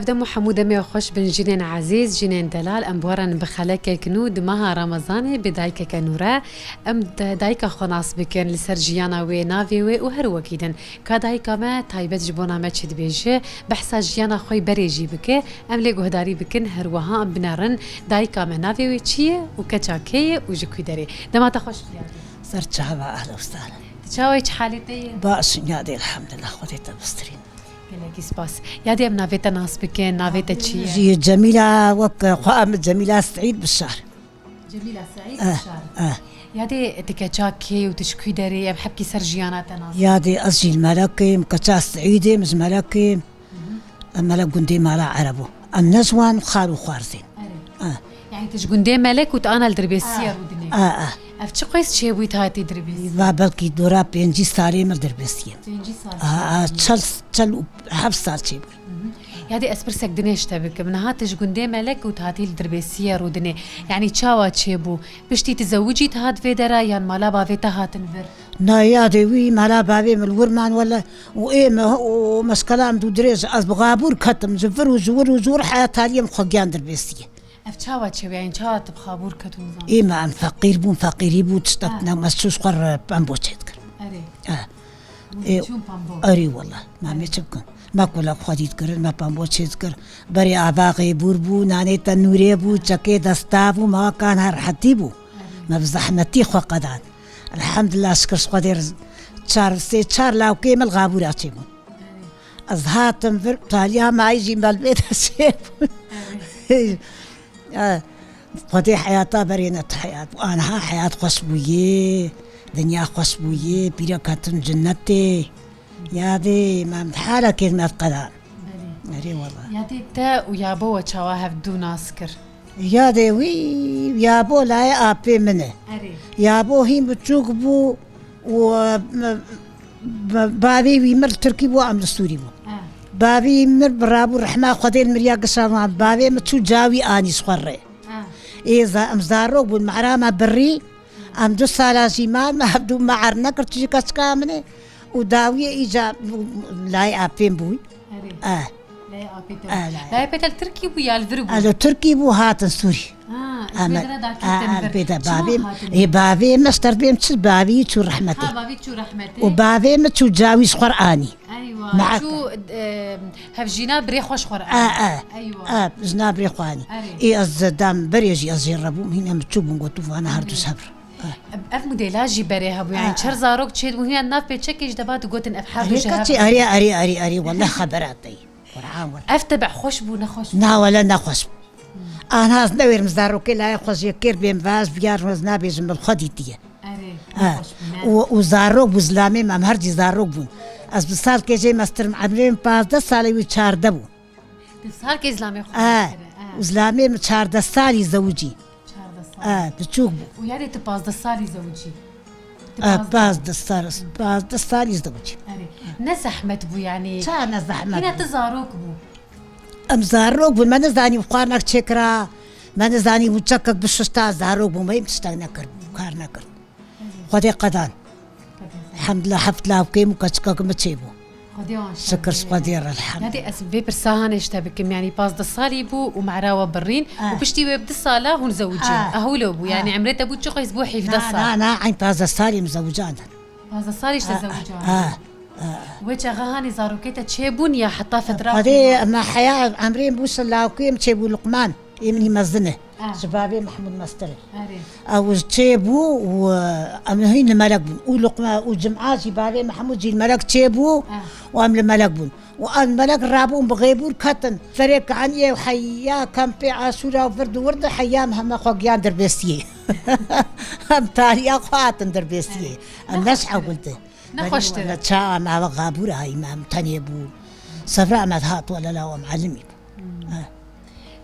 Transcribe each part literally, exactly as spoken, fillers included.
Dem û hemû demê xweş bin jinên ezîz, jinên delal, em bi we re in bi xelekek nû di meha Remezanê bi dayikeke nû re. Em de dayika xwe nas bikin, li ser jiyana wê, navê wê û her wekî din. Ka dayika me taybet ji bona me çi dibêje, behsa jiyana xwe yî berê jî bike, em lê guhdarî bikin, her wiha em binerin dayika me navê wê çi ye û keça kê ye û ji ku derê. Dema te xweş biyadî. Ser çava, ehlen û sehlen. Tu çawa yî, çi halê te ye? Baş in yadê, elhamdulillah, Xwedê te bistirîn. Gelekî spas. Yadê em navê te nas bikin, navê te çi ye? Jî Cemîla, wek xwe em Cemîla Seîd Bişar. Cemîla Seîd Eh, Bişar. eh. Yadê tu keça kê û tu ji ku derê, em hebkî ser jiyana te nas bikin. Yadê ez jî li Melekê im, keça Seîdê im, ji Melekê im. Em Melek gundê mala Erebo. Em ne ji wan xar û xwarzên. Erê. Eh. Yani tu ji gundê Melek û tu ana li Dirbêsiyê Ah. rûdinê. Ah, ah. Ev çi qês çêbûyî tu hatî Dirbêsiyê? Va belkî dora pêncî salê min Dirbêsiyê. Pêncî sal Ah, ah, çêbûyî. çel, çel û heft sal çêbû. Mhm. Yadê ez pirsek dinê ji te bikim. Niha tu ji gundê Melek û tu hatî li Dirbêsiyê rûdinê. Yani çawa çêbû? Piştî tu zewicî tu hat vê dera yan mala bavê te hatin vir? Na, yadê wî mala bavê min li wir man wele û ê me û meşkela em dû dirêj. Ez bi xabûr ketim ji vir û ji wir û ji wir heya taliyê min xwe giyan Dirbêsiyê. Ev çawa çêbû, yani çawa tu bi xabûr ketûn zan? Ê me em feqîr bûn, feqîrî bû, tiştek Ha. ne, me çû ji xwe re pembo çêdikir. Erê. Ha. Hûn Ê, çûn pembo? Erê wele, me Erê. me çi bikin? Me kulek xwedî dikirin, me pembo çêdikir. Berê ava xêbûr bû, nanê tenûrê bû, çekê desta bû, me kan her hetî bû. Erê. Me bi zehmetî xwe qedan. Elhamdulillah, şikir ji Xwedê re çar, sê çar lawkê me li xabûra çêbûn. Erê. Ez hatim vir, taliya mayî jî me li vê de çêbûn. Erê. Eh, Xwedê heyata berê ne tu heyat bû. Aniha heyat xweş bûyê, dinya xweş bûyê, pîrek hatin cinnetê. Yadê me em dihalekê me qedan. Belê. Erê wela. Yadê te û yabo we çawa hevdû nas kir? Yadê wî, yabo layê apê min e. Erê. Yabo hîn biçûk bû û, e, me, Ba-, bavê wî mir li Tirkî bû, em li Sûrî bûn. Ah. Bavê wî mir, birabû rehma Xwedê li miriya gişa wan. Bavê min çû cawî anî ji xwe re. Ah. Ê za-, em zarok bûn, mehra me birî. Em du sala jî man, me hevdû me erd nekir, tu jî keçika min e. Û dawiyê îca layê apên bû. Erê. Eh. Lê apê te. Eh, la- Lê apê te li Tirkî bû ya li vir bû? Eh, li Tirkî bû, hatin Sûrî. Ha, ez Ama, vê dira dakî ah, te ah, vir. bê de Çima bavê, hatin? Ê, bavê me ji terfê min çi, bavê çû rehmetê. Ha, bavê çû rehmetê. Û bavê min çû cawî ji xwe re anî. Eywa, Me çû, e, hevjîna birê xwe ji xwe re Ah, anî. ah. Eywa. Ah, jina birê xwe anî. Erê. Ê, ez dam berê jî ez jê re bûm, hîn em çû bûn, got, "Tu vana her du Erê. ji hev re." Ah. Ev, ev modela jî berê hebû, yani Ah, çer ah. zarok çêdibû, hûn ya nav pêçekê ji deva digotin ev her du Erê, ji hev keçî, re. erê, erê, erê, erê, welleh xeberat e. Qur'an wele. Ev tebe xweş bû, nexweş bû? Na, wele nexweş bû. Anha ez newêrim zarokê layê xwe jê kêr bêm vaj biyar ez nabêjim min xwe dîtiye. Erê, Ha. nexweş bû, ne? Û, û zarok bû zilamê me, em her cî zarok bûn. Ez bi salkê jê mestir im, emrê min pazdeh salê wî çardeh bû. Tu salkê zilamê xwe Ha. mestir e, ha. Û zilamê min çardeh salî zewicî. Çardeh sal. Ha, biçûk bû. Û yadê tu pazdeh salî zewicî. Tu Ah, pazdeh pazdeh sal, pazdeh salî zewicî. Erê. Ne zehmet bû yani. Ça ne zehmet Yine bû? tu zarok bû. Em zarok bûn, me nizanî xwarnek çêkira, me nizanî hûn çekek bişişta, zarok bûn, me hîn tiştek nekir, kar nekir. Xwedê qedan. Elhamdulillah, heft lawkêm û keçikek min çêbû. Xwedê wan şer Şikir bê. Xwedê re, elhamdulillah. Yadê ez vê pirsa hanê ji te bikim, yani pazdeh salî bû û mehra we birîn û Ah. piştî wê bi du sala hûn zewicî. Ah. Ew wilo bû, yani Ah. emrê te bû çi qês bû hevdeh Na, sal? na, na, eyn pazdeh salî min zewicandin. Pazdeh salî ji te Ah, ah, zewicandin. ah, ah. Wê çaxa hanê zarokê te çêbûn ya heta fetra Xwedê xwe? me heya emrê bû şilawkê min çêbû Luqman. Ê min hî mezin e. Ah. Ji bavê Mehmûd Mestir e. Erê. Ew çêbû û, e, em hîn li melek bûn. Û Luqman û Cima jî bavê Mehmûd jî li melek çêbû Ah. û em li melek bûn. Û em melek rabûn bi xêbûr ketin. Serê Kaniyê û heya kempê Aşûra û vir di wir de heya em heme xwe giyan Dirbêsiyê. Em tariya xwe hatin Dirbêsiyê. Erê. Em Ne neş xweştir e. ewil de. Ne xweştir e. Wele çawa me ve xabûr ayî me em tenê bû. Sefra me hat wele law em elimî bû. Hmm. Eh.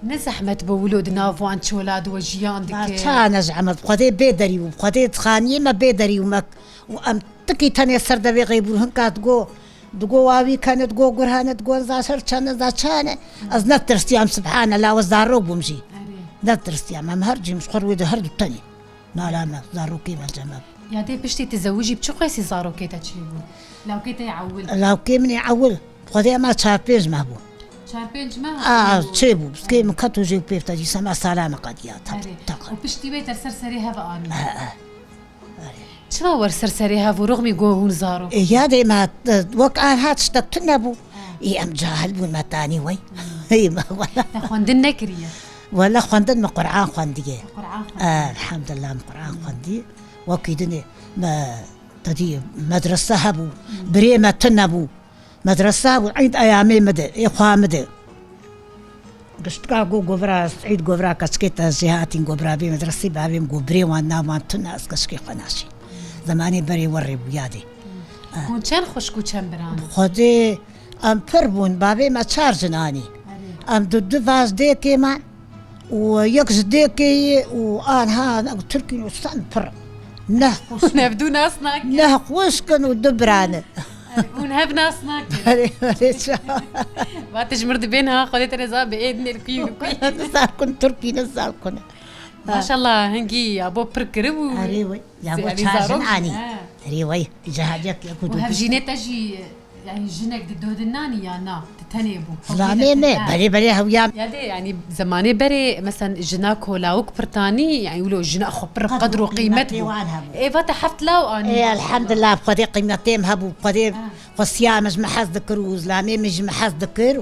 Ne zehmet bû wilo di nav wan çola di we jiyan Ma dike? ça ne zehmet? Xwedê bê derî bû. Xwedê xaniyê me bê derî û me û em tikî tenê ser devê qêbûr hinka digo, digo wawî kene, digo gurhane, digo za ser çane, za çane. Ez netirsiya em, subhanallah, we zarok bûm jî. Erê. Netirsiya em, em her cîm ji xwe rû de her du tenê. Mala me, zarokê me, cem me. Ya dê piştî tu zewicî bi çi qesî zarokê te çêbû? Lawkê te yê ewil. Lawkê min ê ewil. Xwedê ema çar pênc meh bû. Çar pênc meh Aa, çê bû. Kê min ket û jê pêv te dîsa me salame qediya. Erê. Û piştî wê te ser serê hev anî. Çima wer ser serê hev û rixmî go hûn zarok? E, ya dê me, e, wek an hat tiştek tune bû. Ê, em cahil bûn, me tanî wey. Ê, me wela. Te xwendin nekiriye? Wela xwendin me Qur'an xwendiye. Qur'an xwendiye. E, elhamdulillah me Qur'an xwendiye. Wekî dinê me, te dî medrese hebû. Birê me tune bû. Medresa bû, eyd eyamê min de, ê xwa min de. Giştka go govra, eyd govra keçikê te jê hatîn govra bê medresê bavê min go birê wan nav wan tune ez keçikê xwe naşîn. Zemanê berê werê bû yadê. Hûn çend xwişk û çend biran in? Xwedê em pir bûn, bavê me çar jin anî. Erê. Em du du vaj dêkê me. û yek ji dêkê yê û anha Tirkî nûsan pir. Neh xwişk. Hûn hevdû nas nakin. Neh xwişk in û du biran in. Hûn hev nas nakin. Erê, erê, ça. Va tu ji mir dibên ha, Xwedê te rêza bi ê dinê li kuî li kuî. Nizar kun Tirkî nizar kun. Maşallah, hingî ya bo pir kiribû. Erê, wê. Ya bo çar jin anî. Erê, wê. Cehadiyek ya ku û hevjînê te jî Yani jinek di dodin nanî ya na? Di tenê bû. Zilamê me, belê, belê, hew ya. Ya dê, yani zemanê berê, mesela jina kolawik pirtanî, yani wilo jina xwe pir qedr û qîmet bû. Ê, vate heft law anî. Ê, elhamdulillah, Xwedê qîmetê em hebû, Xwedê xwestiya min ji min hez dikir û zilamê min ji min hez dikir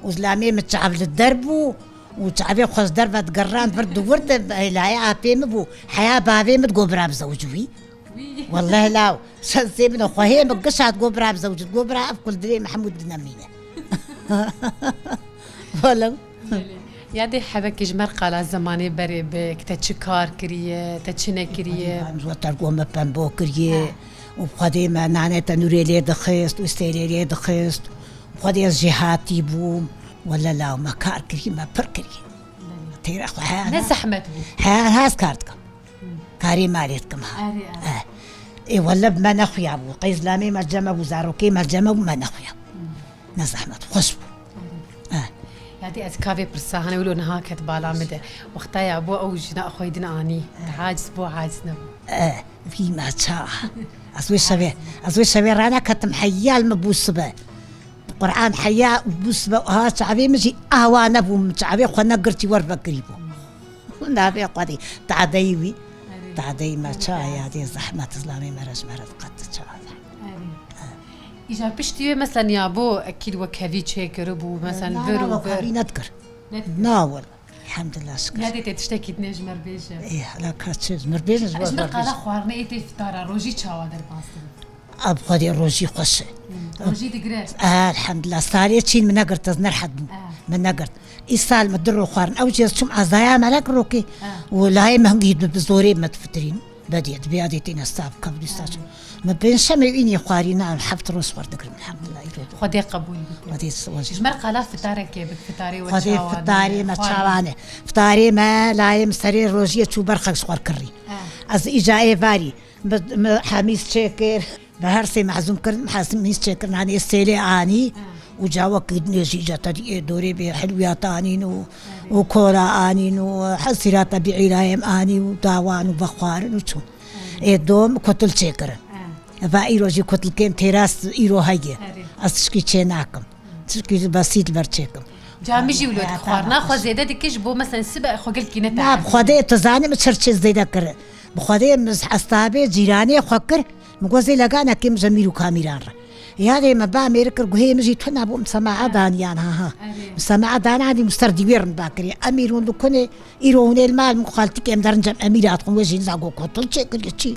û zilamê min çav li der bû û çavê xwe ji derve digerand vir diwird, hêlayê apê min bû, heya bavê min digot bira bizewicî wî. Wî. Welleh law, şansê min o, xwehê min gişa digot bira bizewicî, digot bira ev kul dilê Mehmûd dinemîne. Welleh. Belê. Ya dê hebekî ji me re qala zemanê berê bi, te çi kar kiriye, te çi nekiriye? Em ji we tergo me pembo kiriye. He. Û Xwedê me nanê tenûrê lê dixist û stêlê lê dixist. Xwedê ez jêhatî bûm. Welleh law me kar kiriye, me pir kiriye. Belê. Têra xwe he. Ne zehmet bû. He, hez kar dikim. Karê malê dikim ha. Erê, erê. Eh. Ê wele bi me nexuya bû. Qey zilamê me ceme bû, zarokê me ceme bû, me nexuya bû. Ne zehmet, xweş bû. Erê. Eh. Ya dê ez ka vê pirsa hene wilo niha ket bala min de. Wexta ya bo ew jina xwe din anî. Te haciz bo, haciz nebû. Eh, vî me ça. Ez wê şevê, ez wê şevê raneketim, heya li min bû sibe. Quran heya bû sibe, ha çavê min jî awa nebû, min çavê xwe negirtî wer vekirî bû. Navê Xwedê. Tadeyî wî. Erê. Tadeyî me ça ya dê zehmet zilamê me re ji me re diqet ça. Erê. Îja piştî wê, mesela, ya bo ekîd wek hevî çêkiribû, mesela, vir û vir. Wek hevî nedikir. Nedikir. Na wele. Elhamdulillah şikir. Ya dê te tiştekî dinê ji me re bêje. Ê, hala ka çi? Ji me re bêjin ji bo. Ji me re qala xwarinê ê tê fitara rojî çawa derbas dibe? Ab Xwedê rojî xweş e. Hmm, rojî digire. Elhamdulillah. Salê çîn min negirt ez nerhet bûm. Ah. Min negirt. Îsal min du ro xwarin. Ew jî ez çûm ezaya melek rokê. Ah. Û layê min hingî bi, bi zorê me difitirîn. Bedî, dibê adê têne stav kabulî saç. Ah. Me pênşemê înî xwarî na heft roj xwar digirim. Elhamdulillah. Îro. Xwedê qebûl bike. Xwedê siwajî. Ji me re qala fitarekê bik, fitarê we çawa ne? Xwedê fitarê me çawa ne? Fitarê me layê min serê rojiyê çû berxek ji xwar kirrî. Ah. Ez îca ê varî. Bi, bi hemîs çêkir, bi her sê mezûn kir, hemîs çêkir, nanê sêlê anî, û cawek nêjî ca tedî ê dorê bê hilwiyat anîn û, û kola anîn û hesîra tebîî layêm anî û dawan û vexwarin û çûn. Ê dom kutil çêkirin. Va îro jî kutilkên têras îro heye. Ez tişkî çê nakim. Tişkî besît li ber çêkim. Ca min jî wilo dixwarina xwe zêde dike ji bo, mesela, sibe xwe gelkî ne. Na, bi Xwedê tu zanî min çir çê zêde kir. Bi Xwedê min ji hestabê cîranê xwe kir. Min got zê leganekê min ji mîr û kamîran re. Yadê me ba mêrik kir guhê min jî tune bû, min sema'a daniyan ha ha. Erê. Min sema'a danadî min ser dîwêr min ba kiriye. Emîr hûn dikunê, îro hûnê li mal min xaltikê em derin cem emîra dixwin wê jî niza got kotil çêkiriye çi.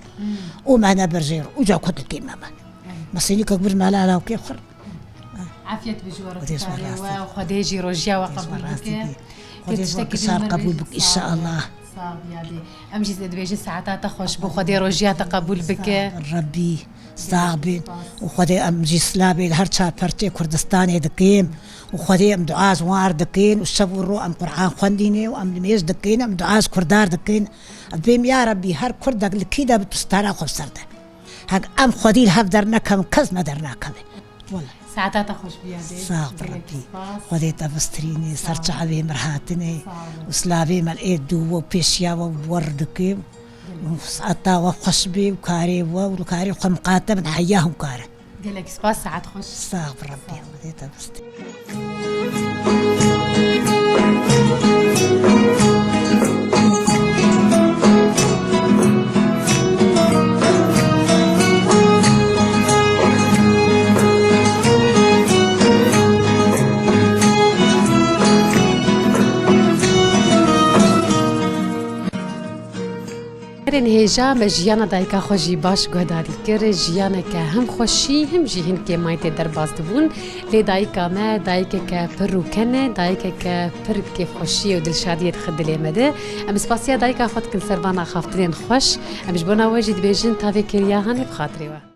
Û me nebir jêr. Û ca kotilkê me me. Erê. Me sênî kek bir mala alawkê xwe. Afiyet bi ji we re. Xwedê ji we razî be. Xwedê jî rojiya we qebûl bike. Xwedê ji we kişar qebûl bike, înşallah. Sağ ol yadê. Em jî dibêjin saeta te xweş bo. Xwedê rojiya te qebûl bike. Sağ ol, Rebbî. Sağ bin. Û Xwedê em jî silavê li her çar perçê Kurdistanê dikim. Û Xwedê em dua ji wan re dikin û şev û ro em Quran xwendînê û em nimêj dikin, em dua ji Kurdar dikin. Em dibêm ya Rebbî her Kurdek li kî de bi tu sitara xwe bi ser de. Hek em xwedî li hev dernekevin, kes me dernakeve. Wele. Saeta te xweş biya dê. Sağ ol Rebbî. Xwedê te bistirînê, ser çavê min hatinê. Sağ ol. Û silavê me ê dû we pêşiya we wer dikim. Û saeta we xweş bê û karê we û karê xwe miqate bin heya hûn kare. Gelek spas, saet xweş. Sağ ol Rebbî, Xwedê te bistirînê. Herên hêja me jiyana dayika xwe jî baş guhdarî kir. Jiyaneke hem xweşî, hem jî hin kêmayî tê derbas dibûn. Lê dayika me, dayikeke pir rûken e, dayikeke pir kêfxweşiyê û dilşadiyê dixe dilê me de. Em spasiya dayika xwe dikin ser van axaftinên xweş. Em ji bona we jî dibêjin tavê kêliya hanê bi xatirê we.